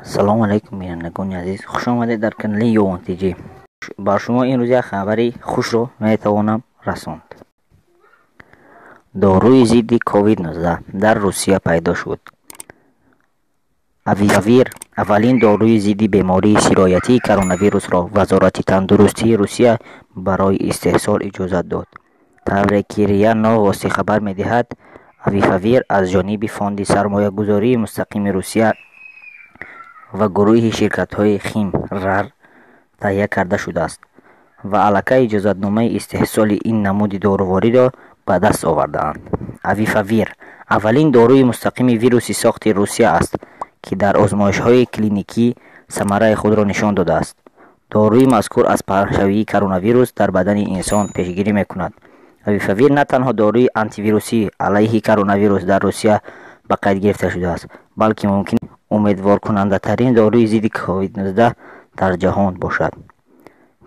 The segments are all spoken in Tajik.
Салому алайкум, бинандагони азиз, хуш омадед дар канали Ёвон Тҷ. Бар шумо имрӯз як хабари хушро метавонам расонд. Доруи зидди COVID-19 дар Русия пайдо шуд. Авифавир, аввалин доруи зидди бемории сироятии коронавирусро Вазорати тандурустии Русия барои истеҳсол иҷозат дод. Тавре ки РИА Новости хабар медиҳад, Авифавир аз ҷониби Фонди сармоягузории мустақими Русия ва гурӯҳи ширкатҳои Химрар таҳия карда шудааст ва аллакай иҷозатномаи истеҳсоли ин намуди дорувориро ба даст овардаанд. Авифавир аввалин доруи мустақими вируси сохти Русия аст, ки дар озмоишҳои клиникӣ самараи худро нишон додааст. Доруи мазкур аз паҳншавии коронавирус дар бадани инсон пешгирӣ мекунад. Авифавир на танҳо доруи антивирусӣ алайҳи коронавирус дар Русия ба қайд гирифта шудааст, балки мумкин умедворкунандатарин доруи зидди COVID-19 дар ҷаҳон бошад,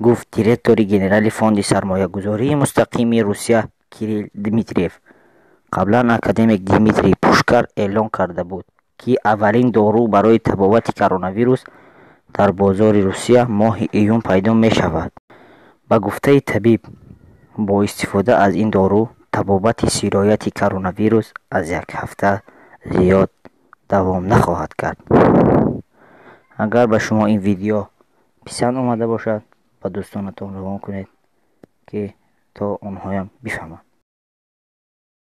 гуфт директори генерали Фонди сармоягузории мустақими Русия Кирилл Дмитриев. Қаблан академик Дмитрий Пушкар эълон карда буд, ки аввалин дору барои табобати коронавирус дар бозори Русия моҳи июн пайдо мешавад. Ба гуфтаи табиб, бо истифода аз ин дору табобати сирояти коронавирус аз як ҳафта зиёд давом нахоҳад кард. Агар ба шумо ин видео писанд омада бошад, ба дӯстонатон равон кунед, ки то онҳоям бифаҳманд.